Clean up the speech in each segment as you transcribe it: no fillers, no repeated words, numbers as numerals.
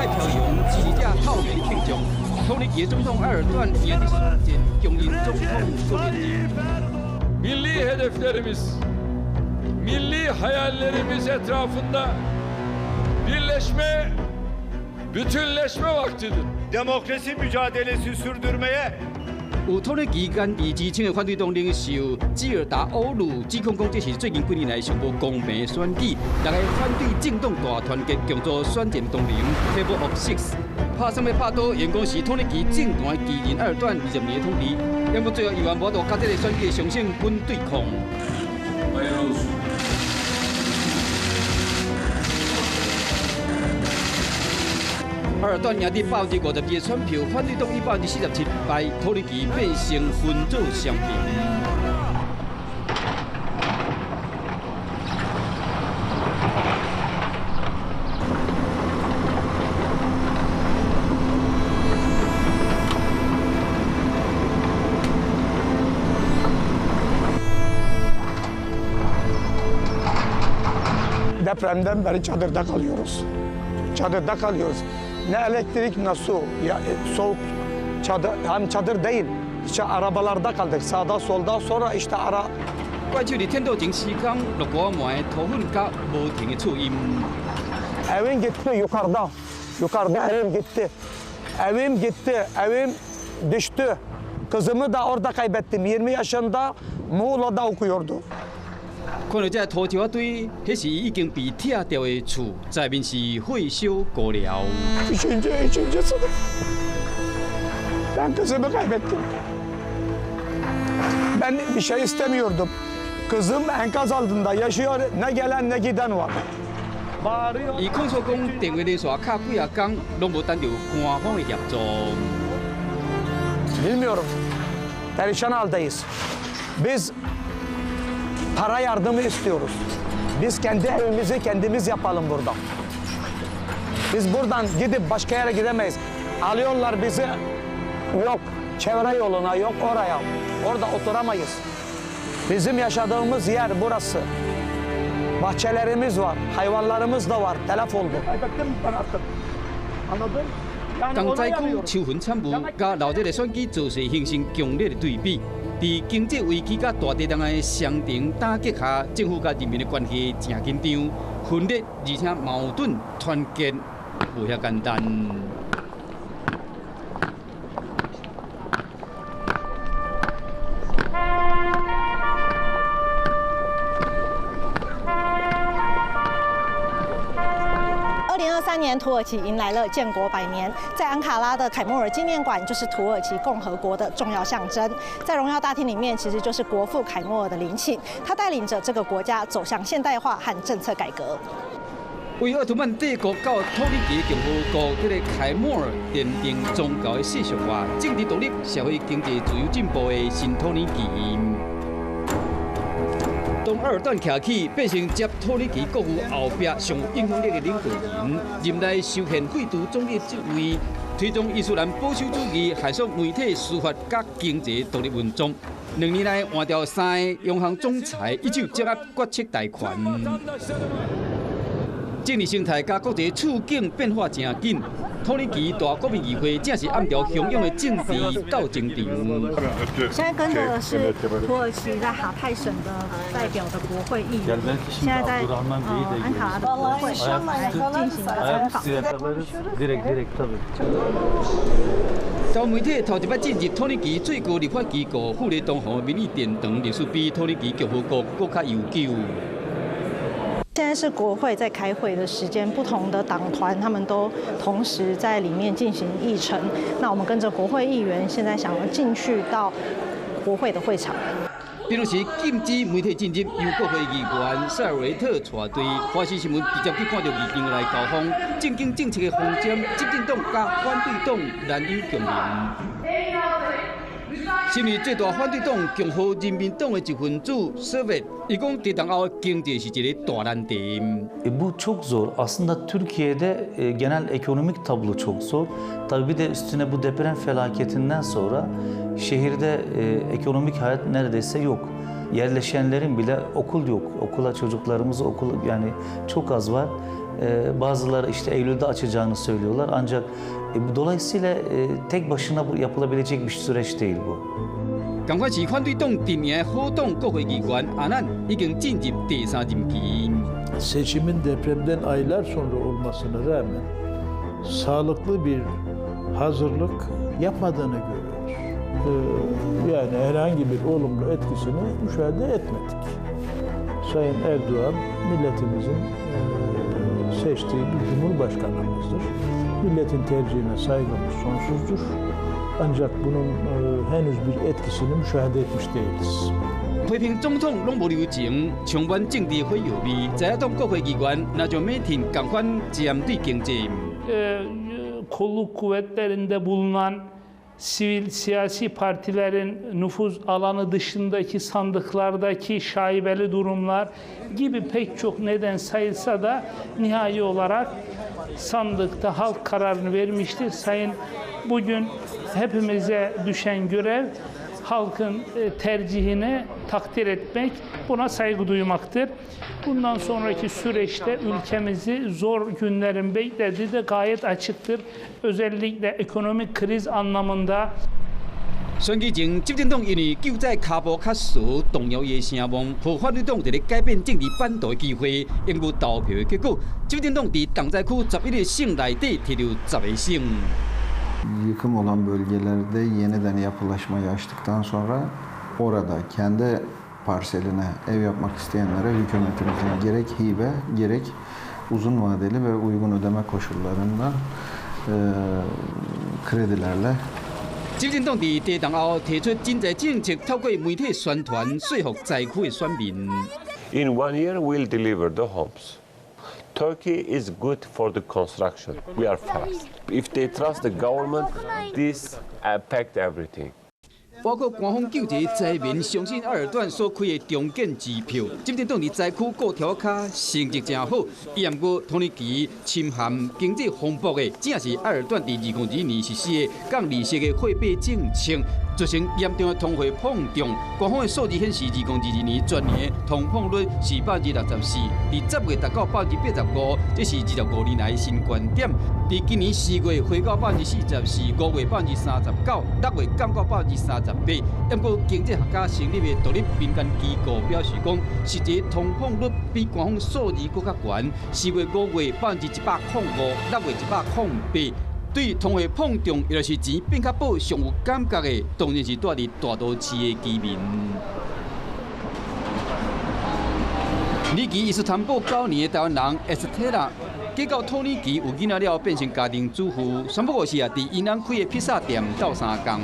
海飘扬支持者透明庆祝。土耳其总统埃尔段赢得选战，强任总统阁连任。 Milli hedeflerimiz, milli hayallerimiz etrafında birleşme, bütünleşme vaktidir. Demokrasi mücadelesi sürdürmeye 有土耳其坚持支撑的反对党领袖基尔达欧鲁指控讲，这是最近几年来上无公平的选举。六个反对政党大团结，共组选战同盟 Table of Six。拍算欲拍倒，言讲是土耳其政坛的巨人埃尔段20年的统治，不过最后犹原无法度佮这个选举常胜军对抗。埃尔段赢得52%的选票，反对党以47%败，土耳其变成分组双平。 Depremden beri çadırda kalıyoruz. Çadırda kalıyoruz. Ne elektrik ne su. Ya, soğuk çadır, hem çadır değil. İşte arabalarda kaldık. Sağda solda sonra işte ara 怪手伫天道前时空落雨暝土粉佮无停的噪音。 Evim gitti yukarıda. Yukarıda evim gitti. Evim gitti. Evim düştü. Kızımı da orada kaybettim. 20 yaşında Muğla'da okuyordu. 看到这土石仔堆，彼是已经被拆掉的厝，内面是火烧糊了。 Üçüncü, üçüncü sınıf. Ben kızımı kaybettim. Ben bir şey istemiyordum. Kızım enkaz altında yaşıyor. Ne gelen ne giden var. 伊控诉讲，电话连续敲几仔工，拢无等著官方的协助。 Bilmiyorum. Perişan haldeyiz. Biz para yardımı istiyoruz. Biz kendi evimizi kendimiz yapalım burada. Biz buradan gidip başka yere gidemeyiz. Alıyorlar bizi. Yok çevre yoluna, yok oraya. Orada oturamayız. Bizim yaşadığımız yer burası. Bahçelerimiz var, hayvanlarımız da var. Telef oldu. Anladın? 同灾区秋云惨雾，佮闹热的选举造势形成强烈的对比。伫经济危机佮大地震的双重打击下，政府佮人民的关系诚紧张、分裂，而且矛盾团结无遐简单。 2023年，土耳其迎来了建国100年，在安卡拉的凯末尔纪念馆就是土耳其共和国的重要象征。在荣耀大厅里面，其实就是国父凯末尔的陵寝，他带领着这个国家走向现代化和政策改革。为奥图曼帝国到土耳其共和国，这个凯末尔奠定宗教的世俗化、政治独立、社会经济自由进步的新土耳其。当埃尔段徛起，变成接土耳其国父后壁上有影响力的领导人，任内修宪废除总理职位，推动伊斯兰保守主义，害缩媒体、司法佮经济独立运作。2年内换掉三个央行总裁，一手掌握决策大权。政治生态佮国际处境变化诚紧，土耳其大国民议会正是暗潮汹涌的政治斗争场。现在跟的是土耳其在哈泰省的代表的国会议员，现在在安卡拉的国会来进行参访。台媒体头一摆进入土耳其最高立法机构富勒东湖民意殿堂，历史比土耳其共和国阁较悠久。现在是国会在开会的时间，不同的党团他们都同时在里面进行议程。那我们跟着国会议员，现在想要进去到国会的会场。平常时禁止媒体进入，由国会议员塞尔维特带队。华视新闻直接去看著议场内交锋，政经政策的方针，执政党佮反对党难有共鸣。身为最大反对党共和人民党的一分子瑟维，伊讲地震后经济是一个大难题。 Bu çok zor. Aslında Türkiye'de genel ekonomik tablo çok zor. Tabii bir de üstüne bu deprem felaketinden sonra şehirde ekonomik hayat neredeyse yok. Yerleşenlerin bile okul yok. Okula çocuklarımız okul yani çok az var. Bazıları işte Eylül'de açacağını söylüyorlar. Ancak dolayısıyla tek başına bu yapılabilecek bir süreç değil bu. 仝款是反對黨陣營的好黨國會議員阿南已經進入第三任期。 Seçimin depremden aylar sonra olmasına rağmen sağlıklı bir hazırlık yapmadığını görüyoruz. Yani herhangi bir olumlu etkisini müşahede etmedik. Sayın Erdoğan milletimizin seçtiği bir cumhurbaşkanımızdır. Milletin tercihine saygımız sonsuzdur. Ancak bunun henüz bir etkisini müşahede etmiş değiliz. 批評總統攏無留情，充滿政治火藥味。在野黨國會議員那就每天仝款針對經濟。 Kolluk kuvvetlerinde bulunan sivil siyasi partilerin nüfuz alanı dışındaki sandıklardaki şaibeli durumlar gibi pek çok neden sayılsa da nihai olarak sandıkta halk kararını vermiştir. Sayın bugün hepimize düşen görev halkın tercihini takdir etmek, buna saygı duymaktır. Bundan sonraki süreçte ülkemizi zor günlerin beklediği de gayet açıktır. Özellikle ekonomik kriz anlamında. 選舉前，執政黨因為救災跤步較遲，動搖伊的聲望，予反對黨佇咧改變政治版圖的機會。因無投票的結果，執政黨佇重災區11個省內底摕著10個省。 Yıkım olan bölgelerde yeniden yapılaşmayı açtıktan sonra orada kendi parseline ev yapmak isteyenlere hükümetimizin gerek hibe gerek uzun vadeli ve uygun ödeme koşullarında kredilerle 執政黨佇地動後提出賑災政策，透過媒體宣傳說服災區的選民。 In one year, we'll deliver the homes. Turkey is good for the construction. We are fast. If they trust the government, this affect everything. 包括官方救濟災民相信埃爾段所開的重建支票，執政黨佇災區顧柱跤成績誠好，毋過土耳其深陷經濟風暴的，正是埃爾段佇2022年實施的降利息的貨幣政策，造成嚴重的通貨膨脹。官方的數字顯示，2022年全年通膨率是64%，佇10月達到85%，這是25年來新高點。佇今年4月回到44%，5月39%，6月降到38%。毋過經濟學家成立的獨立民間機構表示講，實際通膨率比官方數字閣較懸。4月、5月105%，6月108。對通貨膨脹，抑就是錢變較薄，上有感覺的，當然是住佇大都市的居民。里奇伊斯坦堡9年的台灣人埃斯特拉，嫁到土耳其有囡仔了，變成家庭主婦，三不五時啊，佇𪜶翁開的披薩店鬥相共。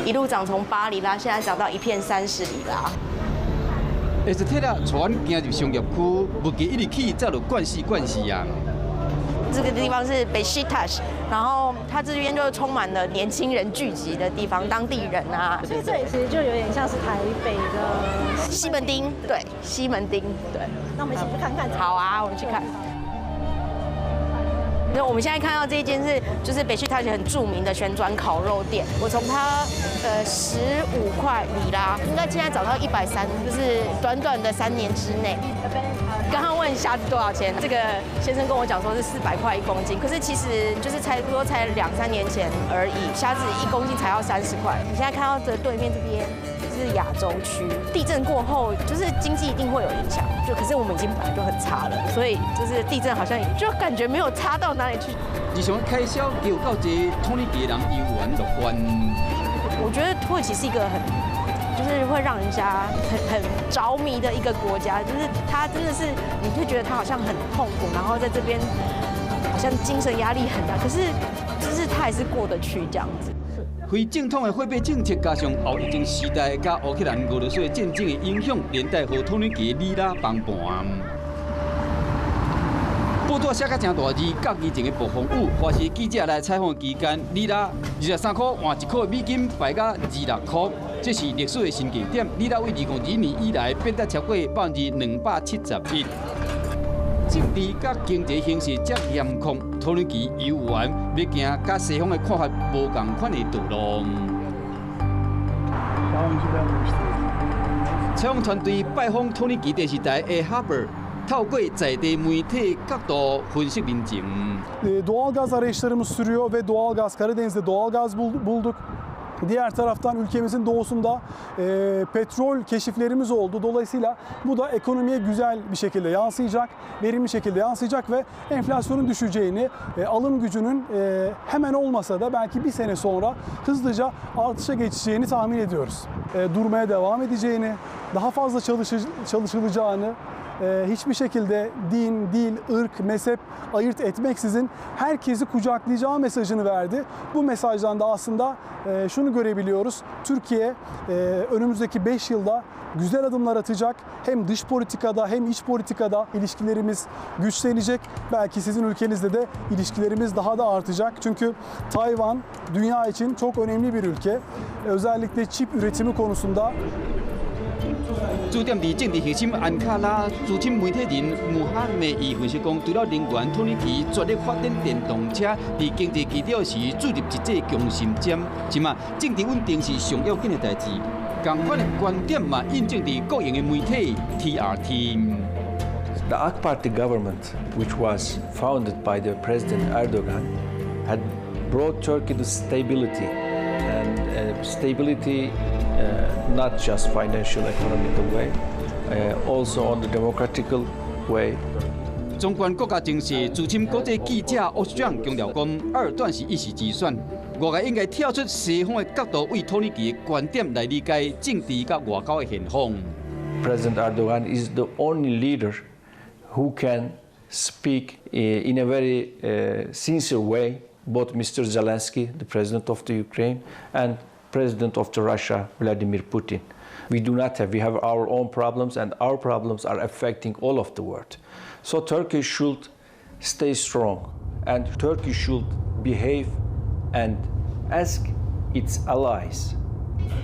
一路漲從8里拉，現在漲到一片30里拉。埃斯特拉帶阮行入商業區，物價一直起，早就慣死慣死啊。這個地方是 Beşiktaş，然後它這邊就充滿了年輕人聚集的地方，當地人啊。所以這裡其實就有點像是台北的西門町，對，西門町，對。那我們一起去看看。好啊，我們去看。那我們現在看到這一間是就是北區泰很著名的旋轉烤肉店。我從它15塊里拉，應該現在漲到130，就是短短的3年之內。剛剛問蝦子多少錢，這個先生跟我講說是400塊1公斤，可是其實就是才不過才兩三年前而已，蝦子1公斤才要30塊。你現在看到的對面這邊是亞洲區，地震過後就是經濟一定會有影響，就可是我們已經本來就很差了，所以就是地震好像就感覺沒有差到哪裡去。日常開銷有夠濟，土耳其人猶原樂觀。我覺得土耳其是一個很，就是會讓人家很着迷的一個國家，就是它真的是你會覺得它好像很痛苦，然後在這邊好像精神壓力很大，可是就是他還是過得去這樣子。非正統的貨幣政策，加上後疫情時代佮烏克蘭、俄羅斯的戰爭的影響，連帶予土耳其里拉崩盤。報紙寫甲誠大字，假期前的暴風雨。華視記者來採訪期間，里拉23塊換1塊美金，敗甲26塊，這是歷史的新低點。里拉為2022年以來變得超過271%。政治佮經濟形勢遮嚴酷，土耳其猶原欲行佮西方的看法無仝款的道路。採訪團隊拜訪土耳其電視台的哈伯，透過在地媒體角度分析民情。 Doğal gaz arayışlarımız sürüyor ve doğal gaz Karadeniz'de doğal gaz bulduk. Diğer taraftan ülkemizin doğusunda petrol keşiflerimiz oldu. Dolayısıyla bu da ekonomiye güzel bir şekilde yansıyacak, verimli şekilde yansıyacak ve enflasyonun düşeceğini, alım gücünün hemen olmasa da belki bir sene sonra hızlıca artışa geçeceğini tahmin ediyoruz. Durmaya devam edeceğini, daha fazla çalışılacağını, hiçbir şekilde din, dil, ırk, mezhep ayırt etmeksizin herkesi kucaklayacağı mesajını verdi. Bu mesajdan da aslında şunu görebiliyoruz. Türkiye önümüzdeki 5 yılda güzel adımlar atacak. Hem dış politikada hem iç politikada ilişkilerimiz güçlenecek. Belki sizin ülkenizde de ilişkilerimiz daha da artacak. Çünkü Tayvan dünya için çok önemli bir ülke. Özellikle çip üretimi konusunda. 駐點佇政治核心安卡拉，資深媒體人穆哈梅伊分析講，除了能源，土耳其全力發展電動車，佇經濟基調時注入一劑強心針。這馬政治穩定是上要緊的代誌。仝款的觀點嘛，印證佇國營的媒體 TRT。 The AK Party government, which was founded by the President Erdogan, had brought Turkey to stability, and stability not just financial, economical way, also on the democratical way. 綜觀國家情勢，資深國際記者奧斯長強調講，埃爾段是一時之選，外界應該跳出西方的角度，為土耳其的觀點來理解政治佮外交的現況。 President Erdogan is the only leader who can speak in a very sincere way, both Mr. Zelensky, the president of the Ukraine, and President of the Russia, Vladimir Putin. We do not have, we have our own problems, and our problems are affecting all of the world. So Turkey should stay strong, and Turkey should behave and ask its allies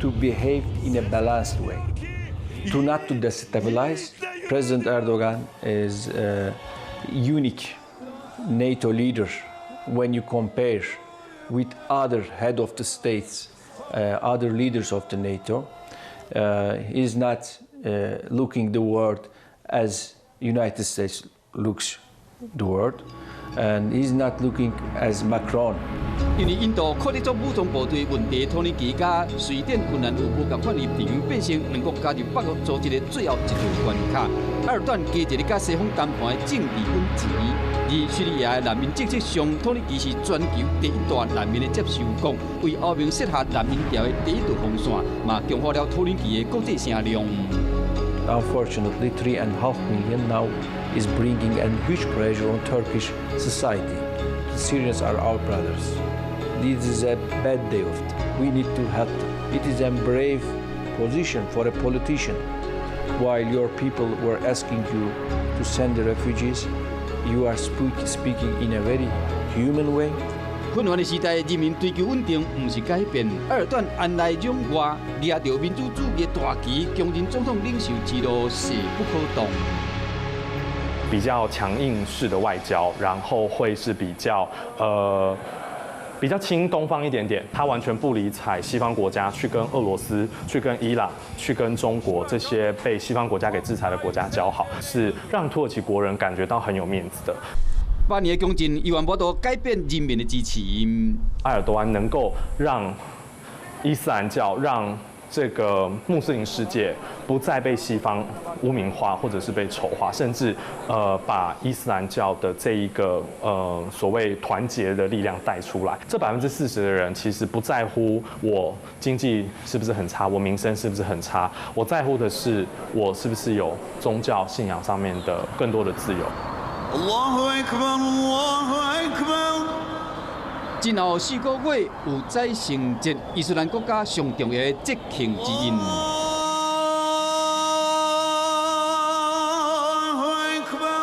to behave in a balanced way, to not to destabilize. President Erdogan is a unique NATO leader when you compare with other head of the states, other leaders of the NATO. He's not looking the world as United States looks the world, and he's not looking as Macron. 因為印度庫德族武裝部隊問題，土耳其佮瑞典、芬蘭有無仝款立場，變成兩國加入北約組織的最後一道關卡。埃爾段加一个佮西方談判的政治本錢，而敘利亞的難民政策上，土耳其是全球第一大難民的接收國，為歐盟設下難民潮的第一道防線，嘛強化了土耳其的國際聲量。 Unfortunately, 3.5 million now is bringing a huge pressure on Turkish society. The Syrians are our brothers. This is a bad day of them. We need to help them. It is a brave position for a politician. While your people were asking you to send the refugees, you are speaking in a very human way. 混亂的時代，人民追求穩定，毋是改變。埃爾段安內攘外，掠著民主主義大旗，強人總統領袖之路勢不可擋。比較強硬式的外交，然後會是比較親東方一點點，他完全不理睬西方國家去跟俄羅斯、去跟伊朗、去跟中國這些被西方國家給制裁的國家交好，是讓土耳其國人感覺到很有面子的。8年的強勁，猶原無度改變人民的支持。埃爾多安能夠讓伊斯蘭教、讓這個穆斯林世界不再被西方污名化，或者是被醜化，甚至把伊斯蘭教的這一個所謂團結的力量帶出來。這40%的人其實不在乎我經濟是不是很差，我民生是不是很差，我在乎的是我是不是有宗教信仰上面的更多的自由。الله أكبر الله أكبر。今後4個月有宰聖節，伊斯蘭國家上重要的節慶之一。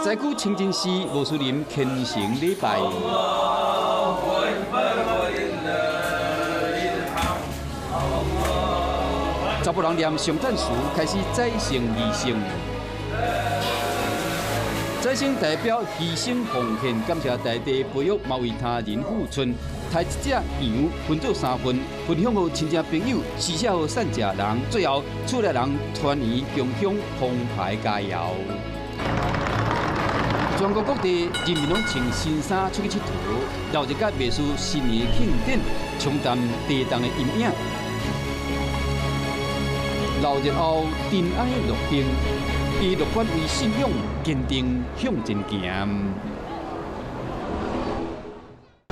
災區清真寺穆斯林虔誠禮拜。الله أكبر ولله الحمد。查埔人念頌讚詞，開始宰聖儀式。宰牲代表犧牲奉獻，感謝大地培育，嘛為他人付出。刣一隻羊分做三份，分享予親戚朋友，施捨予散食人，最後厝內人團圓共享澎湃佳餚。全國各地人民攏穿新衫出去𨑨迌，鬧熱佮袂輸新年慶典，沖淡地動的陰影。鬧熱後塵埃落定，以樂觀為信仰，堅定向前行。